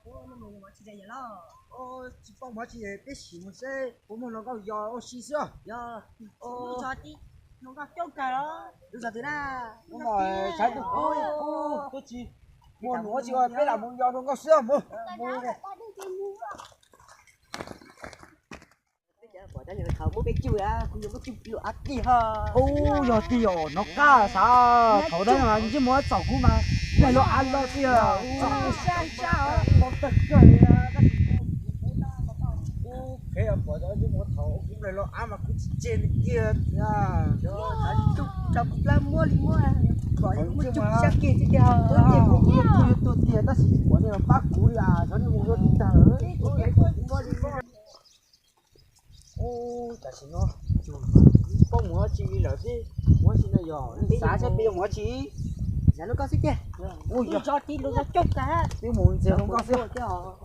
Tsis paub mov tsis, peb sim mus seb puas muaj hluas nkauj yos ua si xwb. Lub zos twg na? Ub, saib tus kuv, twb tsis muaj nuav tsis ua, peb lam mus yos hluas nkauj xwb mus. Ub, yog tiag os, nov qab xav thaum ntawd mas ntsej muag txaus kuv mas nplaig luag av los tiag. Ub, pom tau ntsej muag thaum kuv nplaig luag av mas kuv tsis tseg li tiag. Ntsej muag tuag tiag, tab sis tsis pom nej los pab kuv li as, xyov nej mus ua li cas. Ub, tam sim no tsis paub mus ua tsi li lawm xwb, mus ua tsi no yog xav seb peb yuav mus ua tsi. Xav lub koj xwb tiag. Ub, yog tso ti lub koj coj ka, peb mus ntxias hluas nkauj xwb.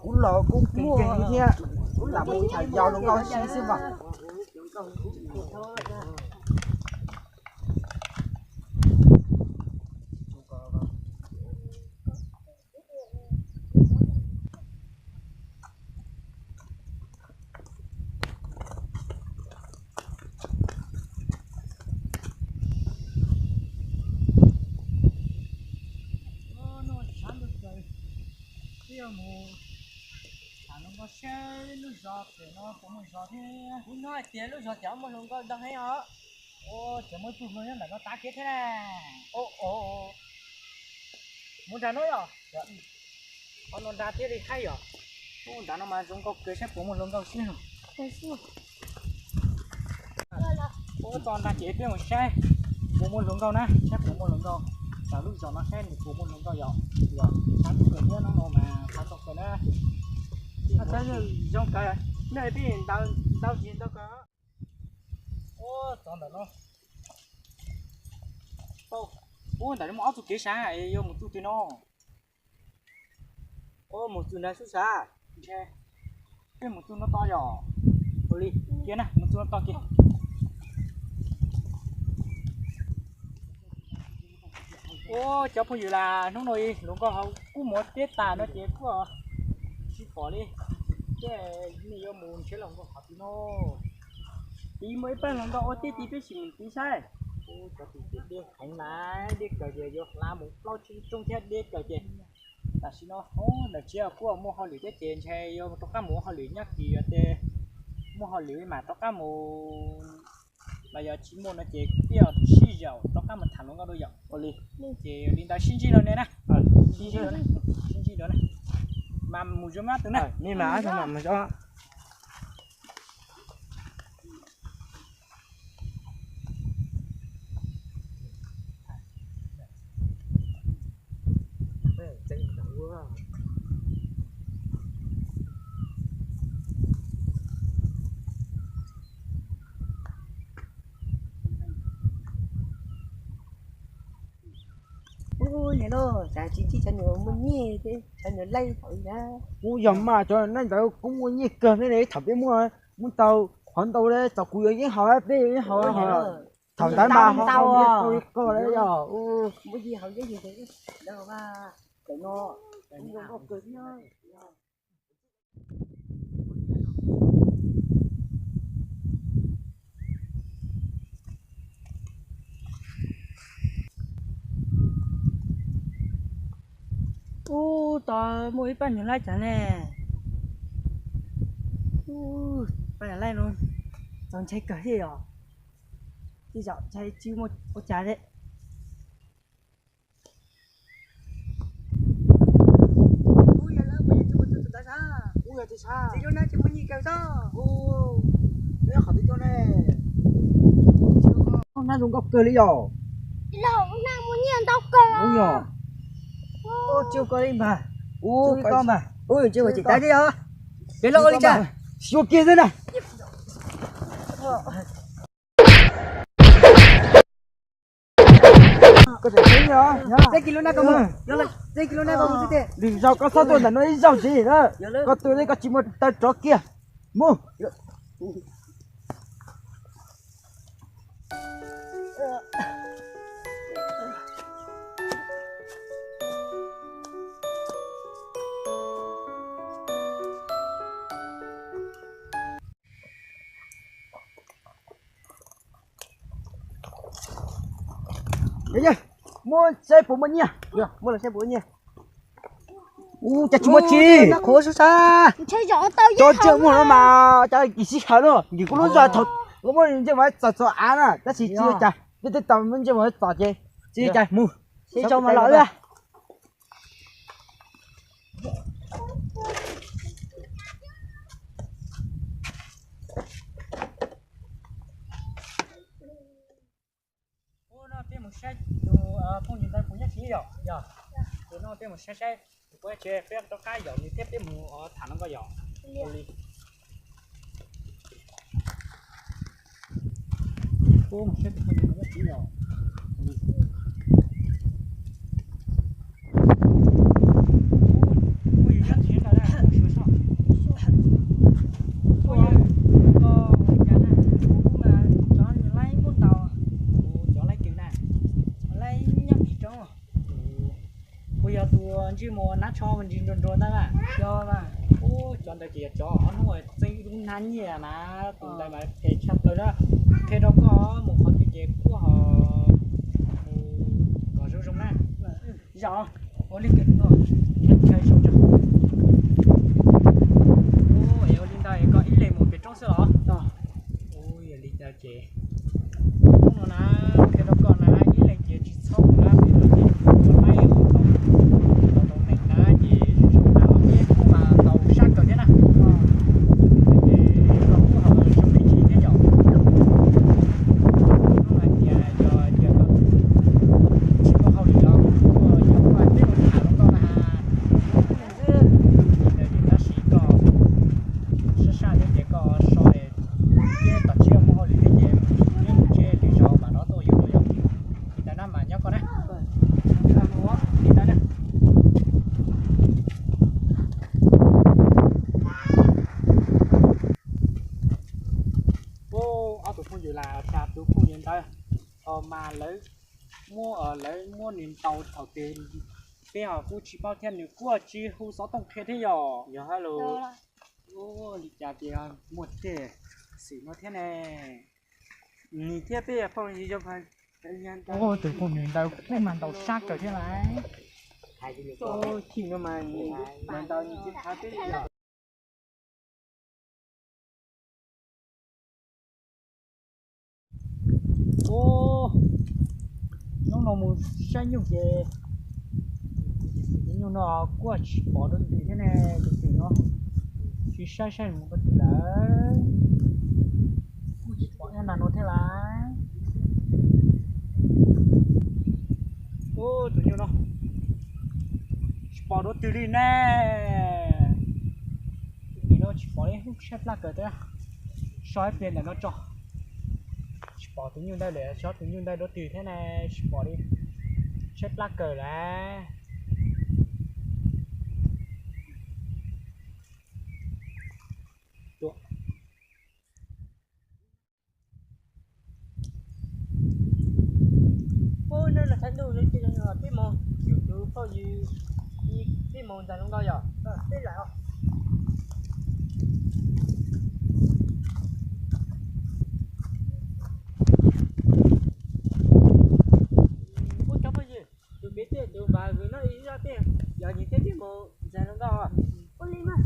Kuv los kuj kev kev li thiab, kuv lam mus tham yos hluas nkauj xwb mas. Peb yuav mus tham hluas nkauj seb lub zos pem no puas muaj zos thiab. Kuv hnov hais tias lub zos tias muaj hluas nkauj ntau heev os. Ua, tseem muaj ib tug hluas nyob ntawm no tav kev thiab na. Mus nram no yom. Qhov no nrad thiaj li haib yom. Ub, nrad no mas zoo nkauj kawg, saib puas muaj hluas nkauj xwb. Ub, txog nrad ces peb mus saib puas muaj hluas nkauj na, saib puas muaj hluas nkauj. Nram lub zos no saib nws puas muaj hluas nkauj yom. Yog, saib kawg thiab, hnub no mas qhov ntau kawg na. Zoo kawg, nej peb ntau tsis ntau kawg. Ub, txog ntawm no. Ub, ntawm no muaj ob txoj kev sav, yuav mus txoj twg no? Ub, mus txoj nrad xub sav. Peb mus txoj no tod yom. Ua li, cia na, mus txoj no tod kiag. Ub, cov phooj ywg, hnub no hluas nkauj hauv kuj mus teb tas no ces kuj tsis pom li. Ces nej yuav mus nrhiav hluas nkauj qhov twg no? Tid muaj ib pab hluas nkauj ua teb tid, peb sim mus tid saib. Ub, cov tid deb heev na, deb kawg ces yuav hla mus plaub tsib tsoob thiab, deb kawg ces. Tam sim no ub, ntawm tsev kuj muaj hauj lwm thiab ces ntshe yuav rov qab mus ua hauj lwm, nyob kis ces muaj hauj lwm mam rov qab mus, los yog tsis muaj no ces peb yuav sib zaum rov qab mus tham hluas nkauj dua yom. Ua li, ces li ntawd sib ntsib dua ne na. Sib ntsib dua na, sib ntsib dua na. Mas mus zoo mab tus na. Ub, niam lauj, xav tsis ntsib cov nyuam muaj nyiaj thiab cov nyuam laij thaum ub na. Ub, yog mas cov laij ntawd kuj muaj nyiaj kawg thiab ne, thaum peb muaj muaj ntau, qhov ntau li txaus kuv yuav yeeb haus, peb yuav yeeb haus. Thaum ntawd mas ho ntau li koj yog. Muaj nyiaj haus yeeb ntawd, ntawd mas, ntawm no, ntawm no. Ub, tod muaj ib pab nyuag laij cas ne. Ub, pab nyuag laij no txaus ntshai kawg thiab os. Tej zaum ntshai tsis muaj ua cas thiab. Zoo nkauj kawg li yom. Ub, yog. Ub, tsis ua koj li mas. Ub, koj mas. Ub, tsis ua tsis tas li os. Peb los ua li cas? Xyuas kiag xwb na. Koj tseem tseeb os. Txij kiv lub nab koj mus. Txij kiv lub nab koj mus xwb tiag. Lwm zaus koj txhob tuaj ntawm no ib zaug ntxiv na. Koj tuaj li koj tsis muaj taw rov kiag. Mus. Muab saib puas muaj nyiaj, muab los saib puas muaj nyiaj. Ua cas tsis muaj tsi. Qhuav sub sab. Cov tsiaj muag no mas cov kis sib hav no, kis kuv lub zog thaum kuv muab ntsej muag txog txog av na, tab sis tsis ua cas, tej tab muab ntsej muag txog ces tsis ua cas, mus sib tso mas los. Ua no peb mus saib tus phooj ywg ntawd puas nyob tsev yom, yog. Ua no peb mus saib saib tus puas nyob tsev, peb rov qab yaum nws thiab peb mus tham hluas nkauj yom. Ua mus saib tus phooj ywg puas nyob tsev yom. Phooj ywg nyob tsev ntawd na, ua suav soj. Phooj ywg, koj ua li cas na? Kuv mas cov laib muaj ntau. Kuv cov laib twg na? Laib nyob pem roob. Puas yog tus ntsej muag nab tsho ntsig nruas nruas ntawd na? Yog mas. Ub, cov ntawd ces yog cov ob hnub txeeb lub hnab nyiaj na, tus ntawd mas phem tshaj plaws na. Qhia rau koj mus qhov twg ces kuj ho mus kom zoo zoo na. Zam, ua li kawg no, chaw zoo tso. Ua li ntawd koj ib leeg mus pem roob xwb los? Ua li ntawd ces hnub no na, qhia rau koj na, ib leeg ces tsis txhob mus na, pem no ces cov laib tau tau neeg na ces zoo na, peb kuj mas tau sab kawg thiab na. Ces koj kuj ho zoo me ntsis thiab yom. Hnub no tias yog tias koj tsis muaj hauj lwm los kuj yog kuj peb mus tham hluas nkauj na. Tab sis koj sab sab thiab ces koj so thiab, tom tsis muaj hauj lwm thiab ces neb mus tsev lwm zaus mam rov tuaj yuav yom. Li ntawd na mas nyob koj na. Li ntawd na. Ub, ob tug phooj ywg las tas tus phooj ywg ntawd ho mas lawv muab, lawv muab nws ntaus thaum twg peb ho kuj tsis paub thiab, nws kuj tsis hu xov tooj qhia thiab yog. Yog hab los. Ub, li cas ces muaj tej xwm no thiab ne. Nws thiab peb phooj ywg zoo. Ub, tus phooj ywg ntawd kuj mas ntaus sab kawg thiab lauj. Chim no mas ntaus nws tsis thav peb li. Ub, hnub no mus saib nyuj ces, tus nyuj no kuj tsis pom dua twg thiab ne, tus twg no tsis saib saib mus dua twg lawm, kuj tsis pom nyob nag no thiab lauj. Ub, tus nyuj no tsis pom dua twg li ne. Tus nyuj no tsis pom li, saib plab kawg thiab. So ib pliag ntawm no tso. Tsis pom tus nyuj ntawd lawm, xyov tus nyuj ntawd dua twg thiab ne, tsis pom li. Saib plab kawg lawm. Ub, neb los saib ntuj no ces peb mus, yus tus phooj ywg, peb mus ntxhais hluas nkauj yog peb lam. Ub, cov phooj ywg, tus pem tej tus npawg nws noj ib zaj tej, yog nyias thiab peb mus ntxhais hluas nkauj. Ua li mas.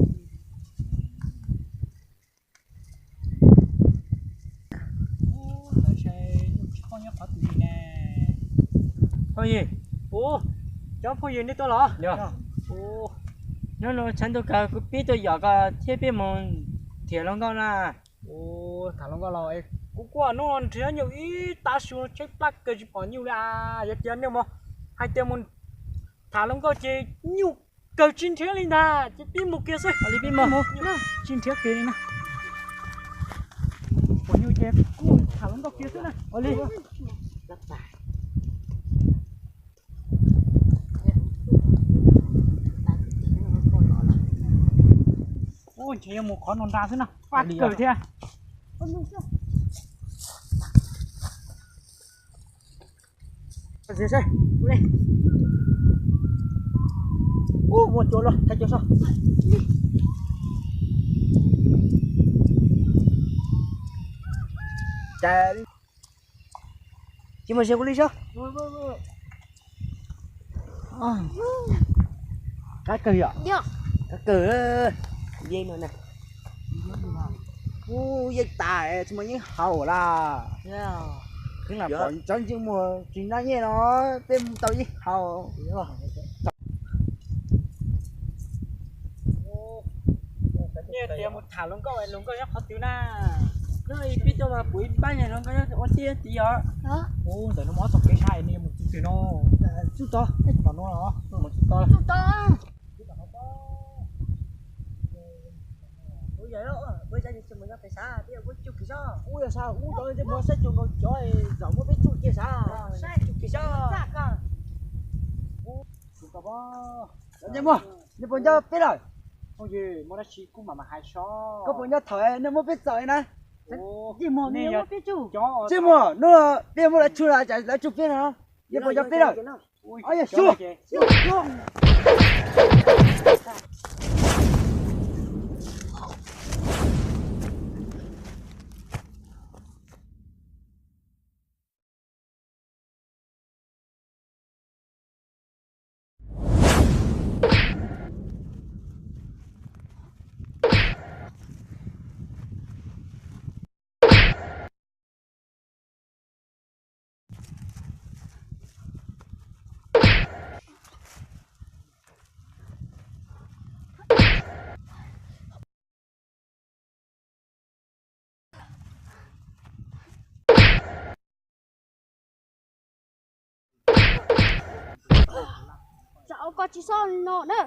Ub, ntawd ntshe nyuj tsis paub nyob qhov twg li ne. Phooj ywg, ub, cov phooj ywg nej tuaj los? Yog. Ub, hnub no tshav ntuj kawg kuv pib tuaj yom koj thiab peb mus nrhiav hluas nkauj na. Ub, tham hluas nkauj los kuv kuj hnub no nrhiav nyuj ib tav su tshaib plab kawg tsis pom nyuj li as. Yog tias nej mus hais tias mus tham hluas nkauj ces nyuj kawg tsis nrhiav li ntag, ces peb mus kiag xwb. Ua li peb mus, tsis nrhiav kiag li na. Pom nyuj ces kuj tham hluas nkauj kiag xwb na. Ua li. Ub, ntshe yuav mus qhov no nrad xwb na, fab kawg thiab. Ub, muaj cua los, thaij cua soj. Cas li. Ib mus seb kuv li sab. Qab kawg yom? Qab kawg. Yeej no na. Ub, yeej tas tsis muaj yeeb haus lawm. Peb lam pom tsob ntsej muag tsis noj nyiaj no, peb mus tau yeeb haus. Nyiaj tias mus tham hluas nkauj, hluas nkauj nyob qhov twg na? Nyob ib peb toj mas puv ib pab nyuag hluas nkauj nyob ua tij tid os. Ub, ntawm no muaj ob tog kev sab, nej yuav mus txog twg no? Txog tod, mus txog tod. Ub, yog ua cas tsis mus nyob pem sab, peb yuav muab tsuj kiag sab. Ub, yog sab ub tod, peb mus saib tsuj nkaus cov zaum muab peb tsuj kiag sab. Saib tsuj kiag sab. Nej muaj, nej puas nco peb lawm? Muaj dab tsi kuj mam mam hais so. Koj puas nco thaum nej muab peb txom na? Ntsej muag, nej muab peb tsuj. Ntsej muag, hnub no peb muab lawv tsuj los cas lawv tsuj peb no? Nej puas nco peb lawm? Ua yog xyuas. Tsam ua koj tsis xob no na.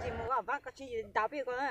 Ces mus vaj vab koj tsis ntaus peb ko na.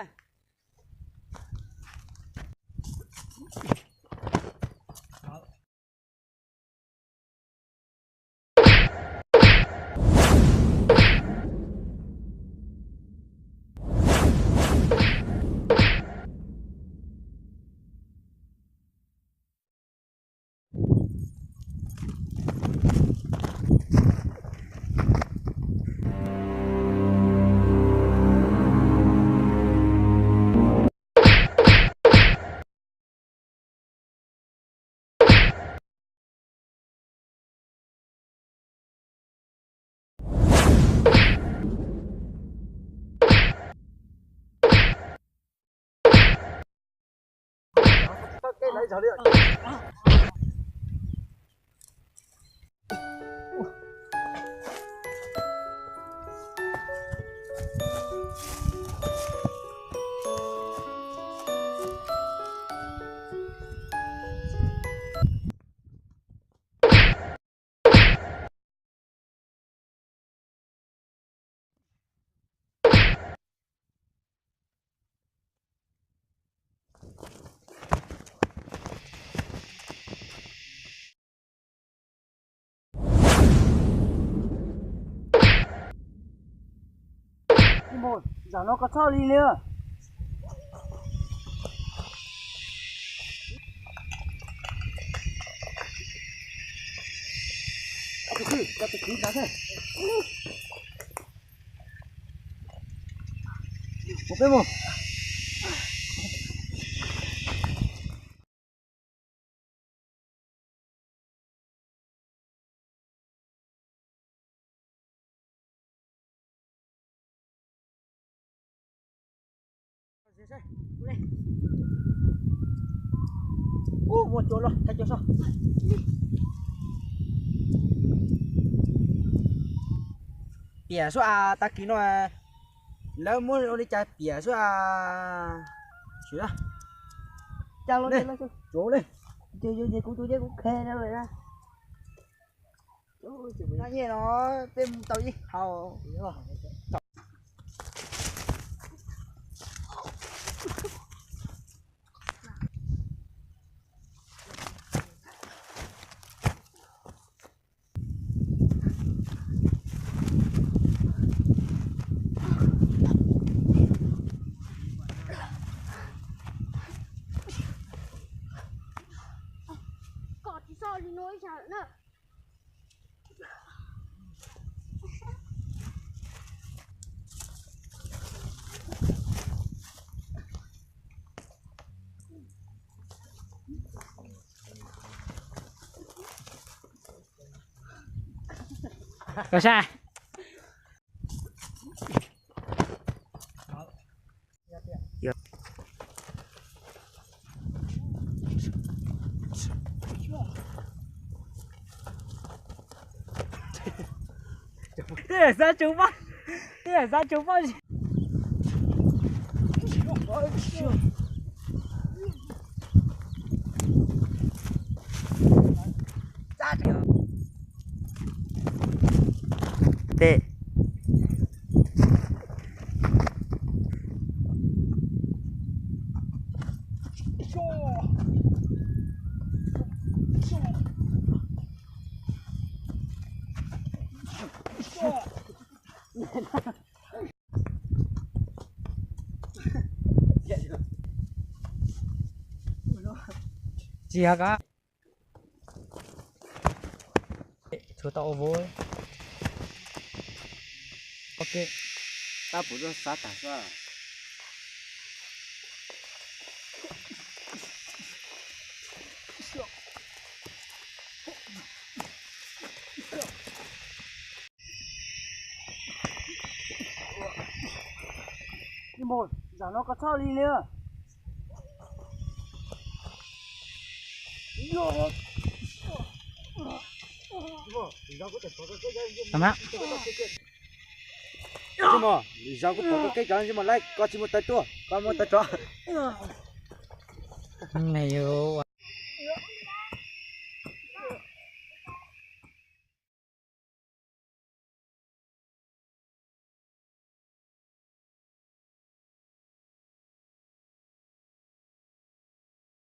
Zaum no koj txhob li li. Mus peb mus. Ub, muaj cua los, thaij cua so. Piam xwb as, tag kis no lawv muab ua li cas piam xwb as. Sim na. Tsuav li. Nyiaj no peb mus tau ib haus. Koj sab. Xav tsuv pob, xav tsuv pob. Tes. Tsis yog koj. Tshuav tau ua vov. Ok. Tab puv rau xav tag xwb. Zaum no koj txhob li li. Zaum kuv pom koj keb cov ntsej muag laib, koj tsis muaj taw tuaj, koj muaj taw tso. Me yuav ua